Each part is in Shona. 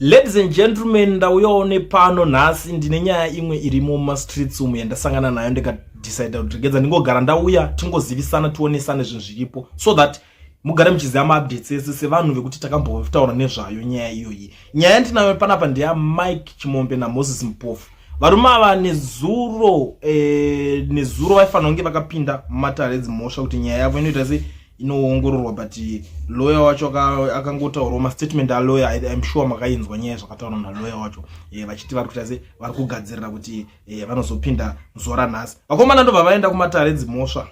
Ladies and gentlemen, ndauyawo nepano nhasi ndine nyaya imwe irimo mumastreets umu yandasangana nayo, ndikadecida kuti regedza ndingogara ndauya, tingozivisana, tionesane zvinhu zviripo, so that mugare muchiziva maupdates ese sevanhu vekuti takambotaura nezvayo nyaya iyoyi. Nyaya yandinayo panapa ndeya Mike Chimombe naMoses Mpofu. Varume ava nezuro vaifanira kunge vakapinda mumatare edzimhosva kuti nyaya yavo inoita sei, inoongororwa, but lawyer wacho akangotaurawo mastatement alawyer. I'm sure makainzwa nyaya zvakataurwa nalawyer wacho, vachiti vari kuita sei, vari kugadzirira kuti vanozopinda zuva ranhasi. Vakomana ndobva vaenda kumatare edzimhosva.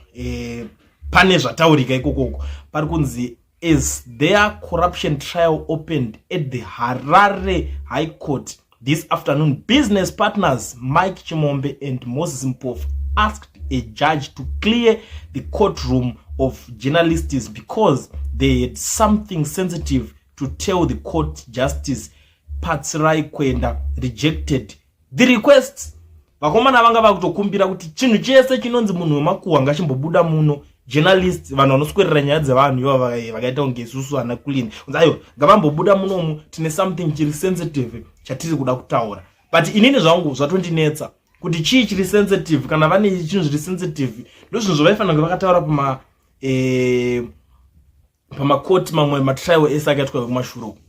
Pane zvataurika ikokoko, pari kunzi, "As their corruption trial opened at the Harare High Court this afternoon, business partners Mike Chimombe and Moses Mpofu asked a judge to clear the courtroom of journalists because they had something sensitive to tell the court. Justice Patsirai Kwenda rejected the request." Vakomana vanga vakutokumbira kuti chinhu chese chinonzi munhu wemakuhwa ngachimbobuda muno, journalist, vanhu vanoswerera nyaya dzevanhu iva vakaita kunge isusu ana clean, kunzi aiwa, ngavambobuda munomu, tine something chiri sensitive chatiri kuda kutaura. But inini zvangu zvatondinetsa kuti chii chiri sensitive. Kana vane chinhu zviri sensitive, ndo zvinhu zvavaifanira kunge vakataura pamakoti mamwe matrial ese akaitwa kumashure uku.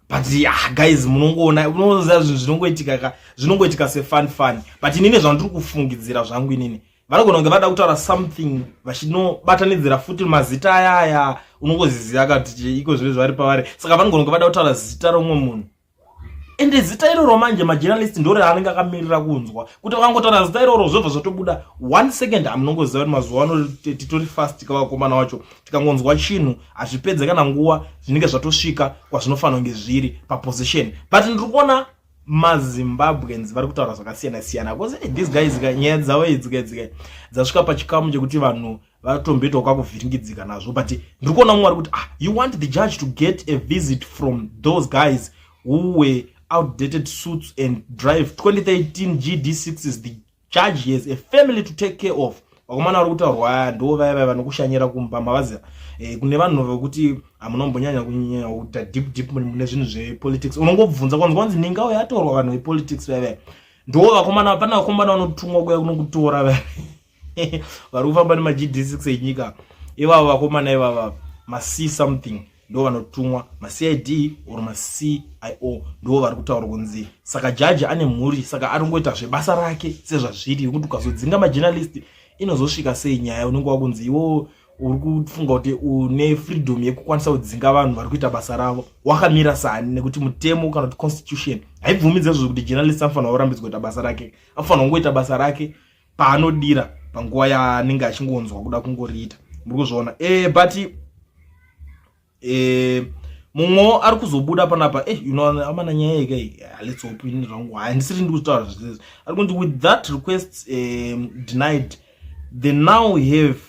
But yeah, guys, munongoona, unoziva zvinhu zvinongoitika ka, zvinongoitika sefun fun. But inini zvandiri kufungidzira zvangu inini, vanogona kunge vada kutaura something vachinobatanidzira futi mazita ayaya. Unongoziziva kati iko zviro zvari pavari, saka vanogona kunge vada kutaura zita romumwe munhu, ende zita iroro manje majournalist ndo raanenge akamirira kunzwa, kuti vakangotaura zita iroro zvobva zvatobuda one second. Hamunongoziva kuti mazuva ano titori fast kavakomana wacho, tikangonzwa chinhu hazvipedze kana nguva, zvinenge zvatosvika kwazvinofanira kunge zviri paposition. But ndiri kuona maZimbabweans vari kutaura zvakasiyana siyana because, hey, these guys, nyaya dzavo idzi idzi dzasvika pachikamu chekuti vanhu vatomboitawo kakuvhiringidzika nazvo. But ndiri kuona mumwe ari kuti, "Ah, you want the judge to get a visit from those guys who wear outdated suits and drive 2013 GD6s? The judge has a family to take care of." Vakomana vari kutaurwa aya ndo vaya vaya vanokushanyira kumba, mavaziva. Kune vanhu vekuti hamunombonyanya kunyanya kuita deep deep mune zvinhu zvepolitics, unongobvunza kwanzi kwanzi ninga uyo atorwa, vanhu vepolitics vaya vaya ndo vakomana. Pane vakomana vanotumwa kuya kunokutora vaya vari kufamba nemaGD6 enyika ivavo. Vakomana ivava mac something ndo vanotumwa, maCID or maCIO, ndo vari kutaura kunzi saka jaji ane mhuri, saka ari kungoita zvebasa rake sezvazviri, nekuti ukazodzinga majournalist inozosvika sei nyaya? Unenge wakunzi iwo uri kufunga kuti une freedom yekukwanisa kudzinga vanhu vari kuita basa ravo wakamira sani? Nekuti mutemo kana kuti constitution haibvumidzi izvozvo, kuti journalist anofanira kurambidzwa kuita basa rake. Anofanira kungoita basa rake paanodira, panguva yaanenge achingonzwa kuda kungoriita. Muri kuzviona? But mumwewo ari kuzobuda panapa, amana nyaya yekai, let's hope ini zvangu handisiri ndiri kutaura zvizvi. Ari kunzi, "With that request denied, they now have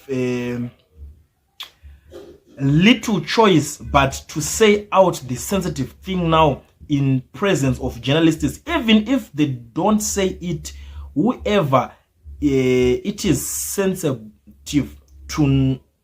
little choice but to say out the sensitive thing now in presence of journalists. Even if they don't say it, whoever it is sensitive to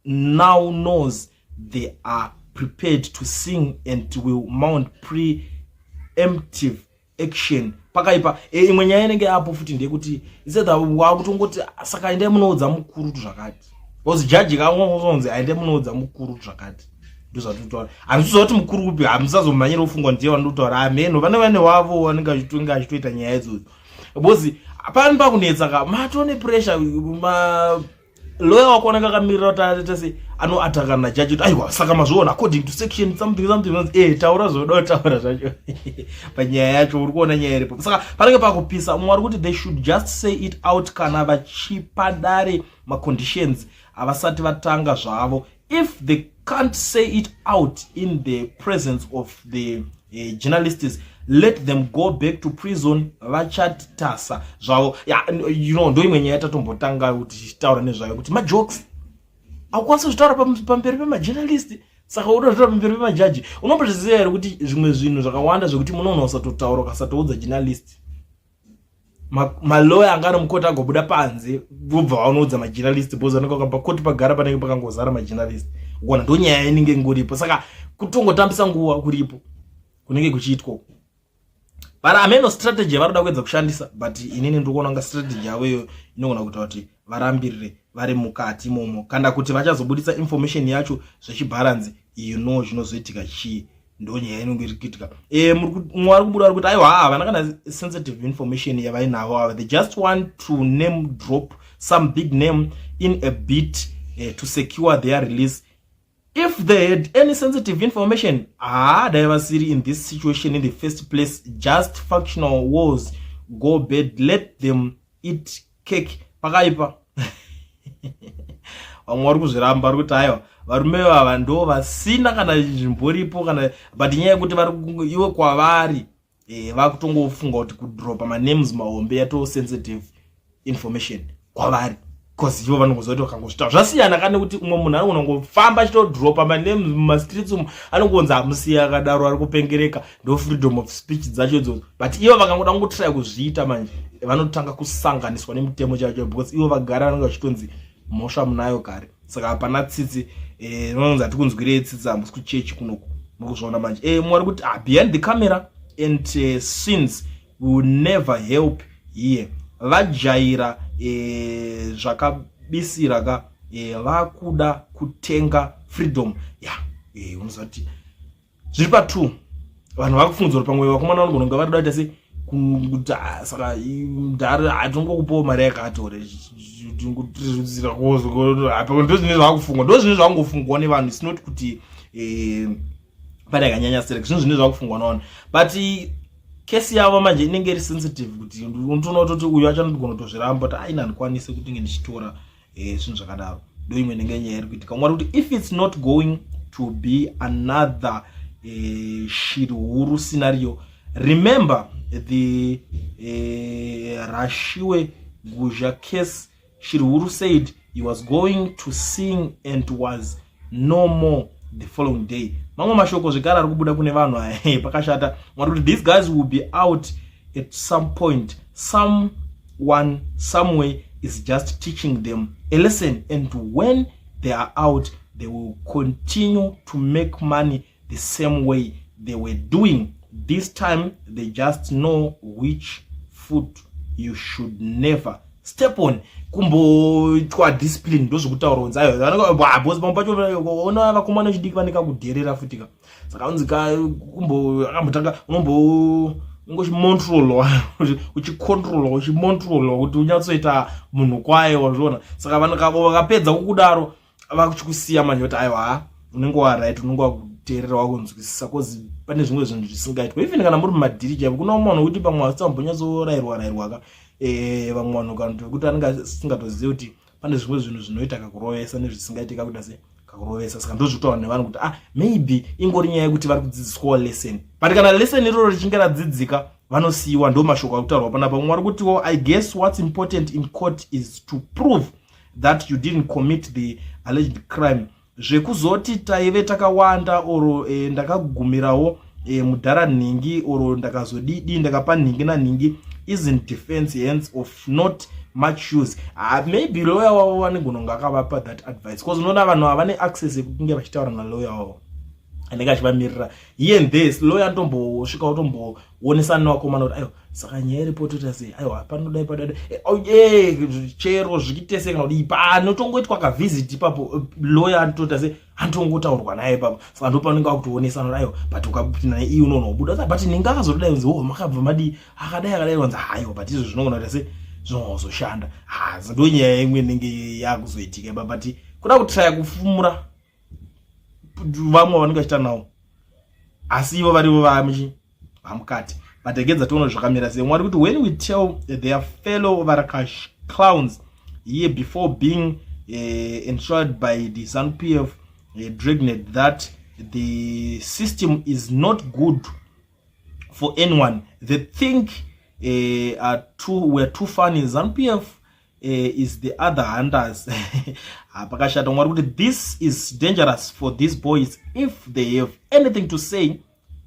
now knows they are prepared to sing and will mount preemptive action." Pakaipa. Imwe nyaya inenge yapo futi ndeyekuti instead wakutongoti saka endai munoudza mukuru kuti zvakati, because jaji kangonzi aende munoudza mukuru kuti zvakati, ndozvatinotaura. Handisiziva kuti mukuru kupi, hamusazomhanyira kufungwa ndiye vandotaura. Ameno vane wavo vanenge vachitonge achitoita nyaya idzodzo, because pani pakunetsa ka, matone pressure, ma lawyer wako anenge akamirira kuti aite sei, anoatakana najaji kuti aiwa, saka mazviona, according to section something something, taura zvoda kutaura zvacho panyaya yacho. Uri kuona nyaya iripo, saka panenge pakupisa. Mumwe ari kuti, "They should just say it out kana vachipa dare maconditions havasati vatanga zvavo. If they can't say it out in the presence of the journalists, let them go back to prison, vachatasa zvavo." Yeah, ndo imwe nyaya yatatombotanga kuti tichitaura nezvayo, kuti majokes haukwanisi kuzvitaura pamberi pemajournalist, saka unotaura pamberi pemajaji. Unombozviziva here kuti zvimwe zvinhu zvakawanda zvekuti munoona usatotaura, ukasatoudza journalist, maloya anga ari mukoti agobuda panze vobva vanoudza majournalist, because vanenge pakoti pagara panenge pakangozara majournalist. Ukuona, ndo nyaya inenge ingoripo, saka kutongotambisa nguva kuripo. Kunenge kuchiitwa, but hameno strategy yavari kuda kuedza kushandisa. But inini ndiri kuona kunga strategy yavo iyo inogona kuita kuti varambirire vari mukati imomo, kana kuti vachazobudisa information yacho zvechibharanzi. Zvinozoitika chii? Ndo nyaya inonge iri kuitika. Mumwe ari kubuda ari kuti, aiwa, havana kana sensitive information yavainavo ava. They just want to name drop some big name in a bit to secure their release. If they had any sensitive information, dai vasiri in this situation in the first place. Just factional wars go bad. Let them eat cake. Pakaipa. Vamwe vari kuzviramba, vari kuti, aiwa, varume vava ndo vasina kana zvimboripo kana. But nyaya yekuti vari iwe kwavari, vakutongofunga kuti kudropa manames mahombe yato sensitive information kwavari, because ivo vanongoziva kuti vakangozvitaura zvasiyana kane kuti umwe munhu anogona kungofamba achitodropa manames mumastreets umu, anongonzi amusiya akadaro, ari kupengereka. Ndo freedom of speech dzacho idzodzo. But ivo vakangoda kungotraya kuzviita manje, vanotanga kusanganiswa nemutemo chacho, because ivo vagara vanenge vachitonzi mhosva munayo kare. Saka hapana tsitsi. Vanonzi hatikunzwirei tsitsi, hamusi kuchechi kunoku. Mukuzviona manje. Mwari kuti, behind the camera and scenes will never help here. Vajaira zvakabisira ka, vakuda kutenga freedom ya. Unoziva kuti zviri pa2, vanhu vakufungidzwa kuti pamwe vakomana vanogona kunge vari kuda kuita sei, kuti saka mudhara hatingokupawo mari yakati ore. Ndo zvine zvakufungwa, ndo zvine zvakungofungwa nevanhu. It's not kuti pane yakanyanya serek, zvinhu zvine zvakufungwa navanhu. But kesi yavo manje inenge iri sensitive, kuti unotoona kutoti uyu achanogona kutozviramba kuti aina handikwanisi kuti nge ndichitora zvinhu zvakadaro. Ndo imwe inenge nyaya iri kuitika. Mwari kuti, if it's not going to be another shiri huru scenario, remember the Rashiwe Guzha case. Shirihuru said he was going to sing and was no more the following day. Mamwe mashoko zvekare ari kubuda kune vanhu aya. Pakashata. Mwari kuti these guys will be out at some point. Someone somewhere is just teaching them a lesson, and when they are out, they will continue to make money the same way they were doing. This time they just know which foot you should never step on. Kumboitwa discipline, ndozvekutaura kunzi aiwa, because pamwe pacho ona vakomana vechidiki vanenge kakudherera futi ka. Saka unzi kumbo akambotanga unombo ungochimontrolwa, uchicontrolwa, uchimontrolwa kuti unyatsoita munhu kwaye, wazviona. Saka vanhu vakapedza kukudaro, vakuchikusiya manje kuti aiwa, unenge waright, unenge wakuteerera, wakunzwisisa, cause pane zvimwe zvinhu zvisingaitwa even kana muri mumadhiri chaivo. Kuna umwe vanhu wekuti pamwe vasitambonyatsorayirwa rayirwa ka. Vamwe vanhu kana kuti anenge asingatozivi kuti pane zvimwe zvinhu zvinoita kakurovesa nezvisingaitika kuita sei kakurovesa. Saka ndozvitaura nevanhu kuti, ah, maybe ingori nyaya yekuti vari kudzidziswawo lesson, but kana lesson iroro richinge radzidzika, vanosiyiwa. Ndo mashoko akutaurwa panapa. Umwe ari kutiwo, I guess what's important in court is to prove that you didn't commit the alleged crime. Zvekuzoti taive takawanda oro ndakagumirawo mudhara nhingi oro ndakazodidi ndakapa nhingi nanhingi isn't defense, hence of not much use. Maybe lawyer wavo vanegona kunge akavapa that advice, because unoona vanhu ava vane access yekunge vachitaura nalawyer wavo anenge achivamirira here and there. Lawyer anotombosvika otomboonesana nevakomana kuti, aiwa, saka nyaya iripo toita sei? Aiwa, panodai padai, chero zvikitese kana kudii, panotongoitwa kavisit ipapo, lawyer anotoita sei, anotongotaurwa naye ipapo. Saka ndo panenge akutoonesana kuti, aiwa, but ukapinda neiyi unoona kubuda, but ninge akazotodai kunzi, oh, makabva madii, akadai akadai, wanzi haiwa, but izvo zvinogona kuita sei, zvinozoshanda. Ndo nyaya imwe inenge yakuzoitika ipa, but kuda kutraya kufumura vamwe vanenge vachiita nawo, asi ivo varivo vamuchi vamukati. But again, tiona zvakamira sei. Mwari kuti, when we tell their fellow varakash clowns here before being ensured by the ZANU PF dragnet that the system is not good for anyone, they think are too, we're too funny. ZANU PF is the other hunters. Pakashata. Mwari kuti this is dangerous for these boys. If they have anything to say,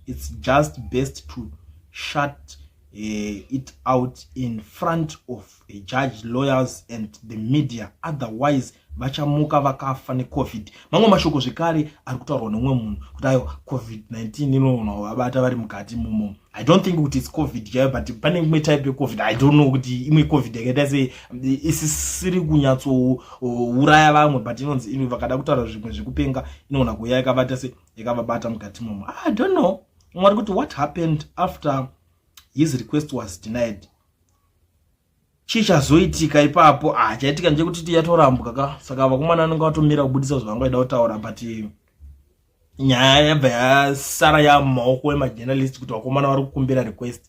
it's just best to shut. it out in front of a judge, lawyers and the media, otherwise vachamuka vakafa neCOVID. Mamwe mashoko zvekare ari kutaurwa nemumwe munhu kuti aiwa, COVID-19 inoona vabata vari mukati mumo. I don't think kuti it's COVID chaiyo, but pane imwe type yeCOVID. I don't know kuti imwe COVID yakaita sei isisiri kunyatsouraya vamwe, but inonzi vakada kutaura zvimwe zvekupenga inoona kuuya yakabata se yakavabata mukati momo. I don't know. Mwari kuti what happened after his request was denied? Chii chazoitika ipapo? Ah, chaitika ndechekuti yatorambwa ka, saka vakomana vanenge vatomira kubudisa zvavanga vaida kutaura, but nyaya yabva yasara yamumaoko emajournalist kuti vakomana vari kukumbira request.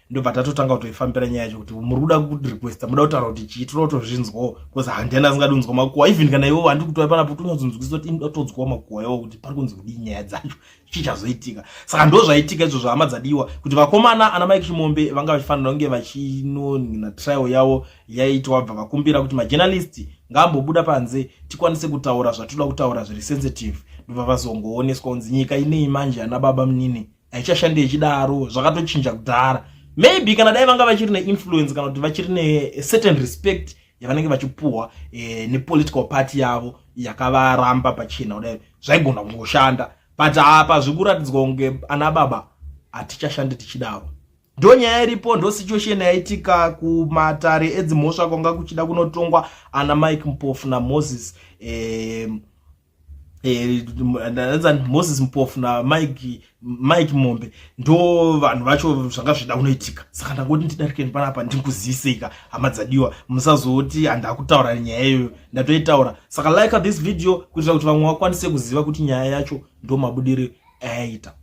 Ndobva tatotanga kutoifambira nyaya yacho kuti muri kuda kurequesta, muda kutaura kuti chii? Toda kutozvinzwawo, because handiani asingadi kunzwa makuhwa. Even kana iwo handi kutouya panapo tonyatsonzwisisa kuti inoda kutonzwawo makuhwa iwo kuti pari kunzi kudii, nyaya dzacho, chii chazoitika. Saka ndo zvaitika izvozvo, hama dzadiwa, kuti vakomana ana Mike Chimombe vanga vachifanira kunge vachinona trial yavo yaitwa, bva vakumbira kuti majournalist ngaambobuda panze tikwanise kutaura zvatoda kutaura zviri sensitive. Ndobva vazongooneswa kunzi nyika inei manje, ana baba munini, haichashandi ichidaro, zvakatochinja kudhara. Maybe kana dai vanga vachiri neinfluence kana kuti vachiri necertain respect yavanenge vachipuhwa nepolitical party yavo yakavaramba pachena kudai, zvaigona kungoshanda, but apa zvikuratidzwa kunge ana baba hatichashandi tichidaro. Ndo nyaya iripo, ndo situation yaitika kumatare edzimhosva kwanga kuchida kunotongwa ana Mike Mpofu naMoses Moses Mpofu naMike Mike Mombe. Ndo vanhu vacho zvanga zvida kunoitika. Saka ndangoti ndidarikeni panapa ndikuzivisei, hama dzadiwa, musazoti handakutaura nyaya iyoyo, ndatoitaura. Saka like this video kuitira kuti vamwe vakwanise kuziva kuti nyaya yacho ndo mabudiro ayaita.